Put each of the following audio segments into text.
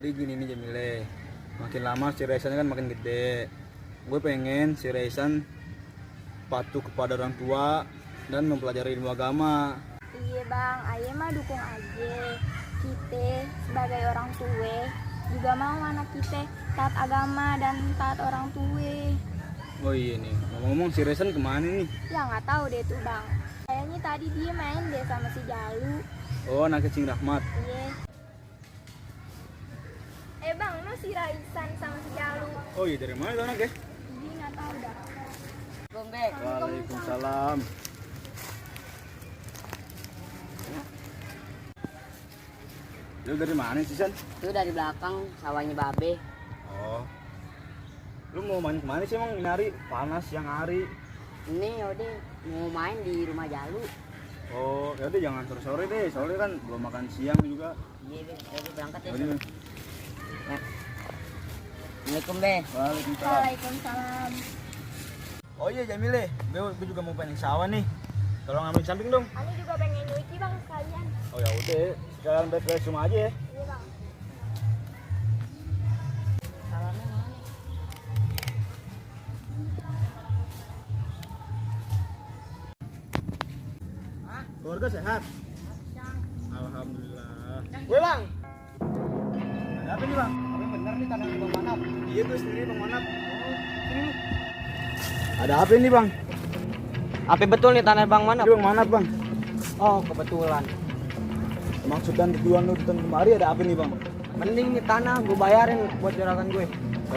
Jadi gini nih Jamile, makin lama si Raisan kan makin gede. Gue pengen si Raisan patuh kepada orang tua dan mempelajari ilmu agama. Iya bang, ayah mah dukung aja. Kita sebagai orang tua juga mau anak kita taat agama dan taat orang tua. Oh iya nih, ngomong-ngomong si Raisan kemana nih? Ya nggak tahu deh tuh bang. Kayaknya tadi dia main deh sama si Jalu. Oh, anak Cing Rahmat. Iya. Bang, no si Raisan sama si Jalu. Oh iya, dari mana tuh anak ya? Dia nggak tahu dah. Gombek. Waalaikumsalam. Lu dari mana sih, San? Itu dari belakang sawahnya Babe. Oh. Lu mau main kemana sih emang ini hari? Panas siang hari. Ini yaudah mau main di rumah Jalu. Oh, ya udah jangan sore-sore deh. Soalnya kan belum makan siang juga. Iya, Be. Yaudah berangkat ya. Yaudah. Ya. Assalamualaikum, Be. Waalaikumsalam. Waalaikumsalam. Oh iya Jamile, gue juga mau pengen sawah nih. Tolong ambil samping dong. Ani juga pengen nyuci bang sekalian. Oh ya udah, sekarang beres rumah aja ya. Iya bang. Salamnya mana? Keluarga sehat? Alhamdulillah. Gue bang. Ada apa nih bang? Tapi bener nih tanah di Bang Manap. Iya gue sendiri bang Manap. Sini lu. Ada apa ini bang? Apa betul nih tanah Bang Manap? Ini bang Manap bang. Oh, kebetulan. Maksud dan tujuan lu datang kemari ada apa nih bang? Mending nih tanah gue bayarin buat juragan gue.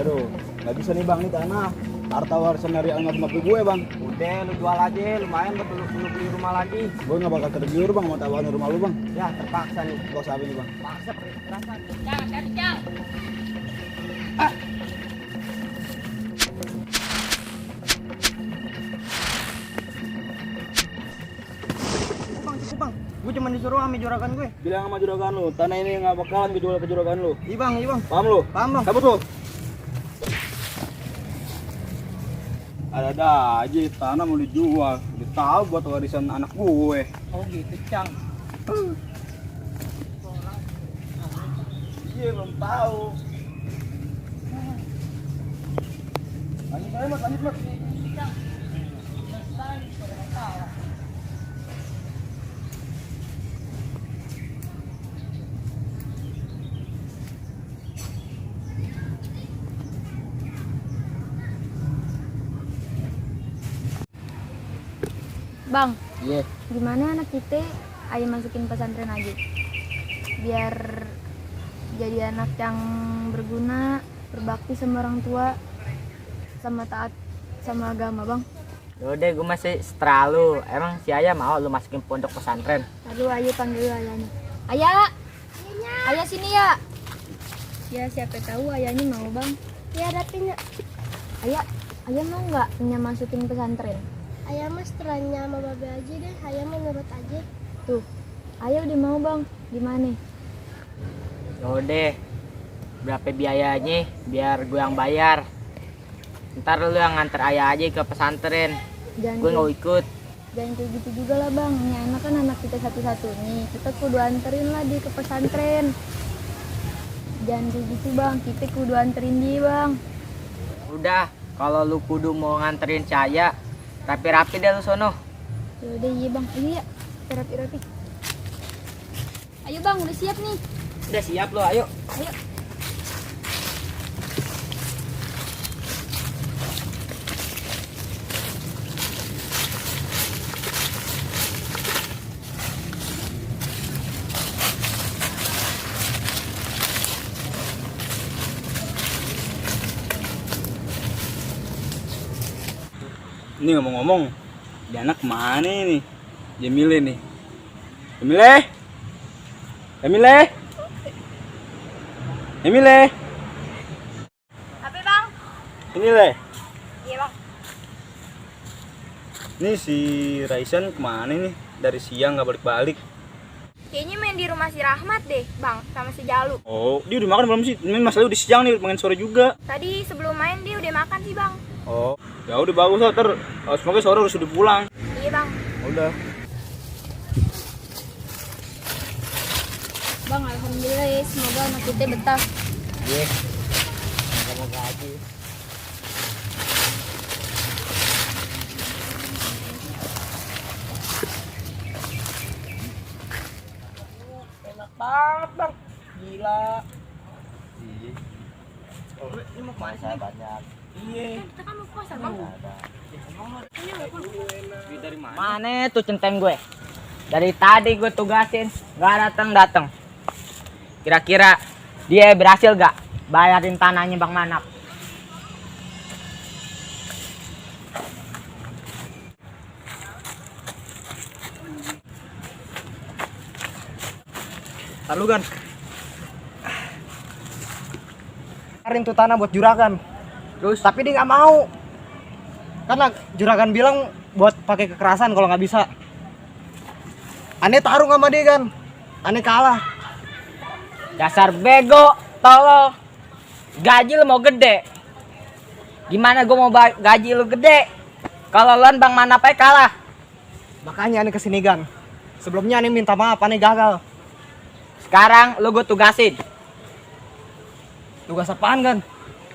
Aduh, nggak bisa nih bang, ini tanah harta warisan dari almarhum bapak gue bang. Udah lu jual aja, lumayan buat lu beli rumah lagi. Gue nggak bakal tergiur bang mau tawarin rumah lu bang. Ya, terpaksa nih. Gak usah nih bang. Paksa perasaan. Jangan cari jang. Bang, gue cuma disuruh sama juragan gue. Bilang sama juragan lu, tanah ini nggak bakalan gue jual ke juragan lu. Iya bang. Paham lu? Paham bang. Cabut lu. Ada aja tanah mau dijual. Udah tahu buat warisan anak gue. Oh gitu, Cang. Iya belum tahu. Lanjut aja mas, lanjut mas. Bang, Iya. gimana anak kita ayo masukin pesantren aja biar jadi anak yang berguna, berbakti sama orang tua, sama taat sama agama bang. Yaudah, gue masih setelah lu. Emang si Ayah mau lu masukin pondok pesantren? Lalu ayo panggil ayahnya. Ayah, ayah sini ya. Ya siapa tahu ayahnya mau bang. Ya datangnya. Ayah mau nggak punya masukin pesantren? Ayah mah setelahnya sama babe aja deh, ayah mah nurut aja. Tuh, ayah udah mau bang. Gimana? Yaudah, berapa biayanya biar gue yang bayar. Ntar lu yang nganter Ayah aja ke pesantren. Jangan Gue nggak ikut. Jangan kayak gitu juga lah bang. Ini anak kan anak kita satu-satunya. Kita kudu anterin lah dia ke pesantren. Jangan kayak gitu bang. Kita kudu anterin dia bang. Udah, kalau lu kudu mau nganterin saya, rapi-rapi deh lu sono. Yaudah iya bang. Ayo ya, kita rapi-rapi. Ayo bang, udah siap nih. Udah siap lo, ayo. Ayo. Ini ngomong-ngomong, di anak kemana nih? Jamile nih. Jamile? Jamile? Jamile? Apa bang? Jamile? Iya bang. Ini si Raisan kemana nih? Dari siang nggak balik-balik. Kayaknya main di rumah si Rahmat deh bang, sama si Jalu. Oh, dia udah makan belum sih? Ini masalahnya udah siang nih, pengen sore juga. Tadi sebelum main dia udah makan sih bang. Oh, ya udah bagus lah, semoga sore harus udah pulang. Iya bang. Udah. Bang, alhamdulillah ya, semoga anak kita betah. Iya. Mau gaji. Enak banget bang, gila. Ini mau kemana sih? Banyak. Iya. Kita kan mau puasa bang. Dari mana? Mana tuh centeng gue? Dari tadi gue tugasin, nggak datang. Kira-kira dia berhasil gak bayarin tanahnya Bang Manap? Lalu kan. Karin tuh tanah buat juragan. Terus Tapi dia nggak mau. Karena juragan bilang buat pakai kekerasan kalau nggak bisa. Aneh tarung sama dia kan. Aneh kalah. dasar bego, tolol. Gaji lu mau gede. Gimana gue mau gaji lu gede? Kalau lon Bang Manap aja kalah. Makanya aneh kesini gan. Sebelumnya aneh minta maaf, aneh gagal. Sekarang lu gue tugasin. Tugas apaan kan?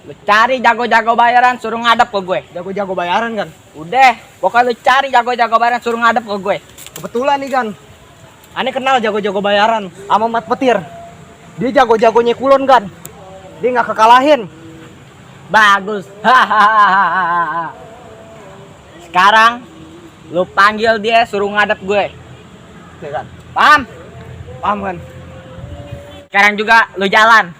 Lu cari jago-jago bayaran suruh ngadep ke gue. Jago-jago bayaran kan? Udah, pokoknya lu cari jago-jago bayaran suruh ngadep ke gue. Kebetulan nih kan. Aneh kenal jago-jago bayaran sama Mat Petir. Dia jago-jagonya kulon kan. Dia nggak kekalahin. Bagus. Hahaha. Sekarang lu panggil dia suruh ngadep gue. Ya kan? Paham? Paham kan? Sekarang juga lu jalan.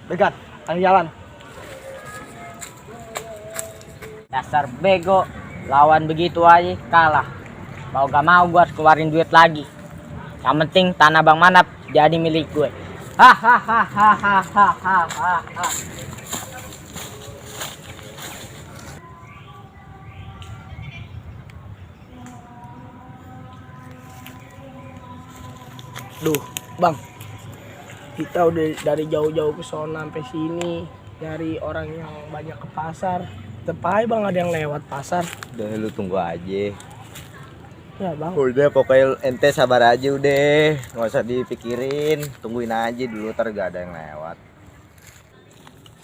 Dekat, aneh jalan. Dasar bego, lawan begitu aja kalah. Mau gak mau gua harus keluarin duit lagi. Yang penting tanah Bang Manap jadi milik gue. Hahaha. Duh, Bang. Kita udah dari jauh-jauh ke sana sampai sini nyari orang yang banyak ke pasar. Tetep aja Bang ada yang lewat pasar. Udah lu tunggu aja. Ya Bang. Udah pokoknya ente sabar aja udah. Nggak usah dipikirin. Tungguin aja dulu ntar gak ada yang lewat.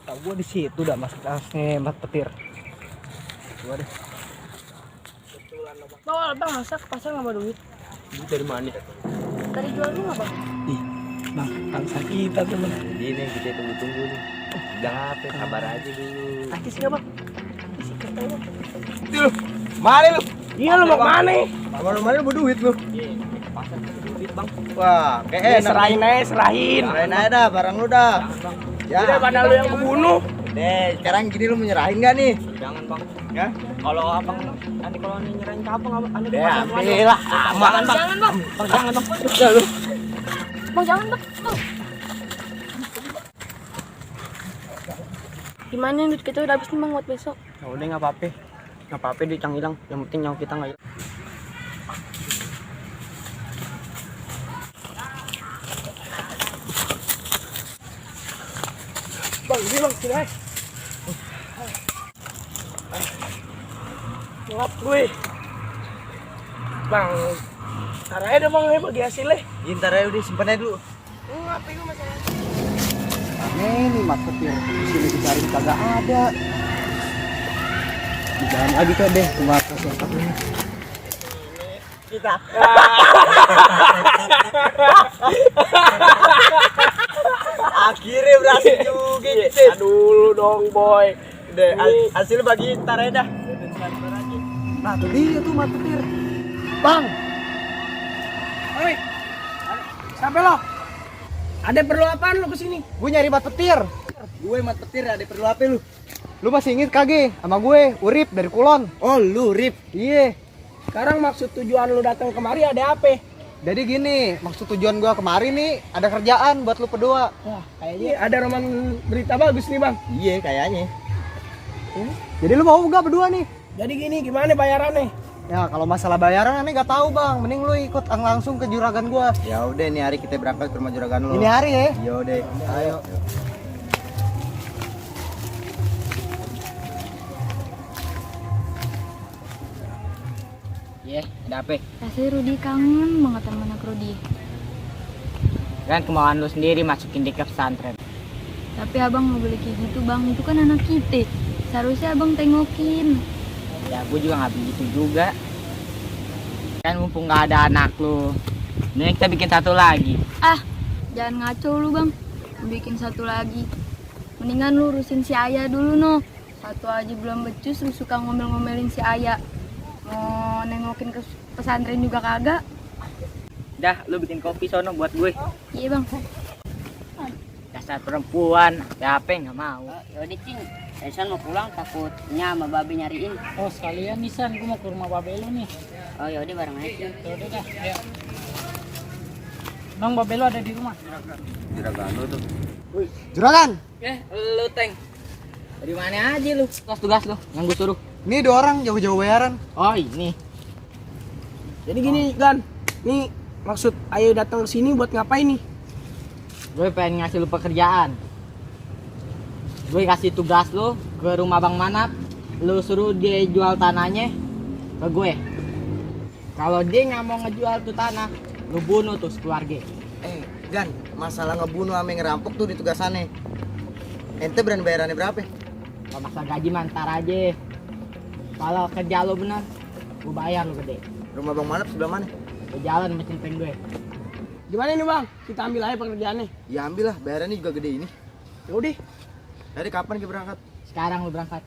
Tahu gua di situ udah masuknya Mat Petir. Gua deh. Bang, masa ke pasar nggak bawa duit? Duit dari mana? Tadi jual rumah bang. Bang, bangsa kita tuh Bang. Jadi nih kita tunggu-tunggu nih. Udah apa sabar aja dulu. Artis nggak Bang? Isi kertas Bang. Mana lu? Iya lu mau kemana? Mana lu duit lu? Pasar duit bang. Wah, kayak enak. Serahin aja, serahin. Serahin aja dah barang lu dah. Ya. Udah pada lu yang kebunuh. Deh, sekarang gini lu mau nyerahin gak nih? Jangan bang. Ya? Kalau abang nanti kalau ane nyerahin ke abang, ane ke Deh, pasar duluan. ambil lah. Jangan bang. Jangan bang. Jangan bang. Udah lu. Bang jangan bang. Bang. Gimana duit kita udah habis nih bang buat besok? Ya udah nggak apa-apa. Nggak apa-apa duit yang hilang. Yang penting nyawa kita nggak hilang. Bang, ini Bang, sini aja. Maaf gue. Bang, ntar aja dah Bang, ya bagi hasilnya. Ya, ntar aja udah simpen aja dulu. Ngapain gue masalah? Ini Mat Petir. Di sini dicari kagak ada. Di jalan lagi ke deh ke markas yang satunya. Kita. Akhirnya berhasil juga gitu. Dulu dong, boy. Udah, hasil bagi ntar aja dah. Nah, tuh dia tuh Mat Petir. Bang. Hei. Sampai lo. Ada perlu apaan lo kesini? Gue nyari Mat Petir. Gue Mat Petir ada perlu apa lu? Lu masih inget kagak sama gue, Urip dari Kulon? Oh, lu Rip. Iya. Sekarang maksud tujuan lu datang kemari ada apa? Jadi gini, maksud tujuan gua kemari nih ada kerjaan buat lu berdua. Wah, kayaknya ada roman berita bagus nih, Bang. Iya, kayaknya. Jadi lu mau gak berdua nih? Jadi gini, gimana bayarannya? Ya kalau masalah bayaran aneh gak tahu bang, mending lu ikut langsung ke juragan gua. Ya udah nih hari kita berangkat ke rumah juragan lu. Ini hari ya. Yo deh. Ayo. Iya, ada apa? Rasanya Rudi kangen banget sama anak Rudi. Kan kemauan lu sendiri masukin dia ke pesantren. Tapi abang nggak boleh kayak gitu bang, itu kan anak kita. Seharusnya abang tengokin. Ya gue juga nggak begitu juga. Kan mumpung nggak ada anak lu, ini kita bikin satu lagi. Ah, jangan ngaco lu bang. Bikin satu lagi. Mendingan lu urusin si Ayah dulu no. Satu aja belum becus, lu suka ngomel-ngomelin si Ayah. Mau nengokin ke pesantren juga kagak. Dah, lu bikin kopi sono buat gue. Iya bang. Dasar perempuan, HP nggak mau. Yaudah Cing, Esan mau pulang takutnya sama babe nyariin. Oh sekalian nih San, gue mau ke rumah babe lu nih. Oh yaudah bareng aja Cing. Yaudah dah, ayo. Bang, babe lu ada di rumah? Juragan lu tuh. Juragan, Lu Teng. Dari mana aja lu? Tugas lu, yang gue suruh. ini 2 orang jauh-jauh bayaran. Oh ini. Jadi gini Gan, nih maksud ayo datang ke sini buat ngapain nih? Gue pengen ngasih lu pekerjaan. Gue kasih tugas lu ke rumah Bang Manap. Lu suruh dia jual tanahnya ke gue. Kalau dia nggak mau ngejual tuh tanah, lu bunuh tuh keluarga. Gan, masalah ngebunuh ame ngerampok tuh di tugasannya. Ente berani bayarannya berapa? Kalau masalah gaji mantar aja. Kalau kerja lu benar, gue bayar lu gede. Rumah Bang Manap sebelah mana? Lu jalan mesin peng gue. Gimana nih Bang? Kita ambil aja pekerjaannya. Ya ambil lah, bayarannya juga gede ini. Yaudah, Dari kapan kita berangkat? Sekarang lu berangkat.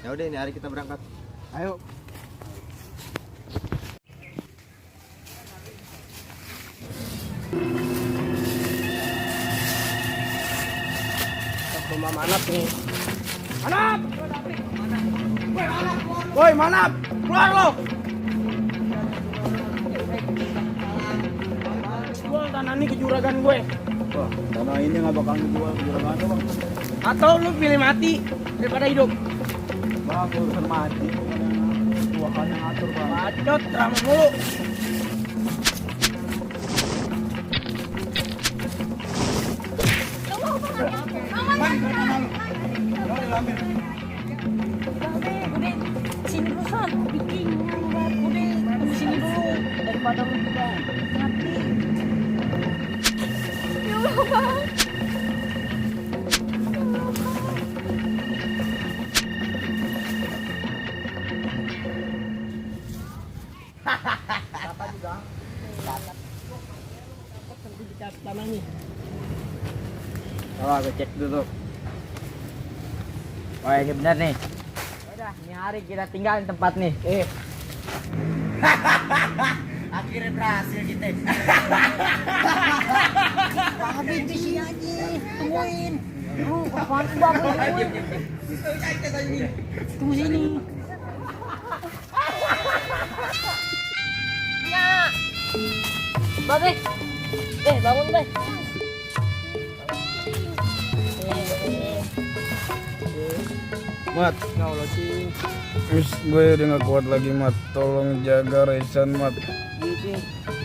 Ya udah ini hari kita berangkat. ayo. Ke rumah Manap nih. Manap! Woi Manap, keluar lo! Jual tanah ini ke juragan gue. Wah, tanah ini nggak bakal dijual ke juragan lu, Bang. Atau lu pilih mati daripada hidup. Bang, urusan mati. Tuakan yang ngatur, Bang. Bacot, drama mulu. Sini dulu San, bikin udah tunggu sini dulu daripada lu juga mati. Ya Allah bang. Tanahnya. Coba gue cek dulu. Wah ini benar nih. Udah, ini hari kita tinggalin tempat nih. Akhirnya berhasil kita. Babe di sini aja, tungguin. Lu apaan sih babe gue? Tunggu sini. Ya. Babe. Bangun Be. Mat, Ya Allah Cing. terus gue udah nggak kuat lagi, Mat. Tolong jaga Resan, Mat.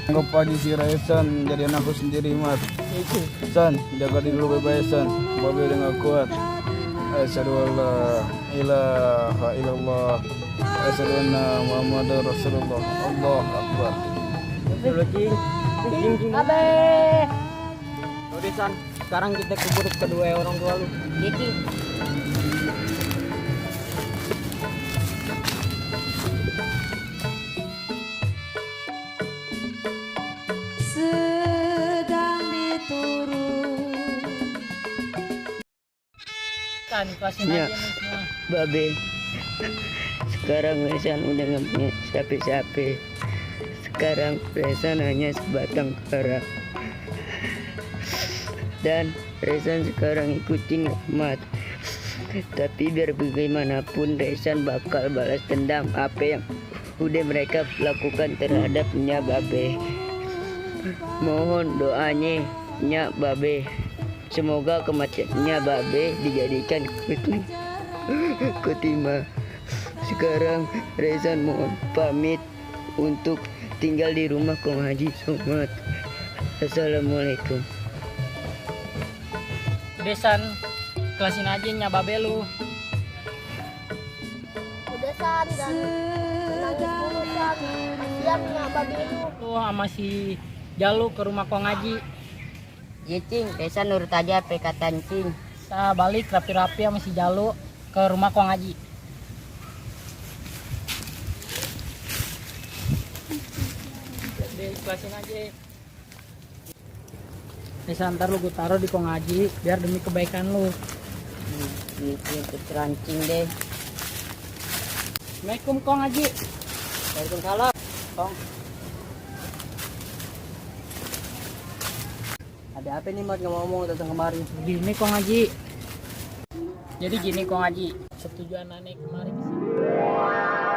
Anggap aja si Resan jadi anakku sendiri, Mat. San, jaga diri lu baik-baik, San. Babe udah nggak kuat. Asyhadu an la ilaha illallah. Asyhadu anna Muhammadar Rasulullah. Allahu Akbar. Dulu Cing. Babe. Udah San, sekarang kita kubur kedua orang tua lu. Iya Cing. San, ikhlasin aja nih semua. Babe, sekarang Resan udah gak punya siapa-siapa. Sekarang Resan hanya sebatang kara. Dan Resan sekarang ikutin Ahmad. Tapi biar bagaimanapun Resan bakal balas dendam apa yang udah mereka lakukan terhadap Nya Babe. Mohon doanya Nya Babe. Semoga kematiannya Babe dijadikan khotimah. Sekarang Resan mohon pamit untuk tinggal di rumah Kong Haji Somad. Assalamualaikum. Udah San, ikhlasin aja nya babe lu. Udah San, jangan nangis dulu San. Kasian nya babe lu. Lu sama si Jalu ke rumah Kong Haji. Iya Cing, Resan nurut aja apa kata Cing. Saya balik rapi-rapi sama si Jalu ke rumah Kong Haji. Deh, ikhlasin aja. Bisa ntar lu gue taruh di Kong Haji biar demi kebaikan lu. Gitu terancing deh. Assalamualaikum Kong Haji. Waalaikumsalam. Kong, Ada apa nih Mat ngomong datang kemari? gini Kong Haji. Jadi gini Kong Haji, setuju anaknya kemarin kesini.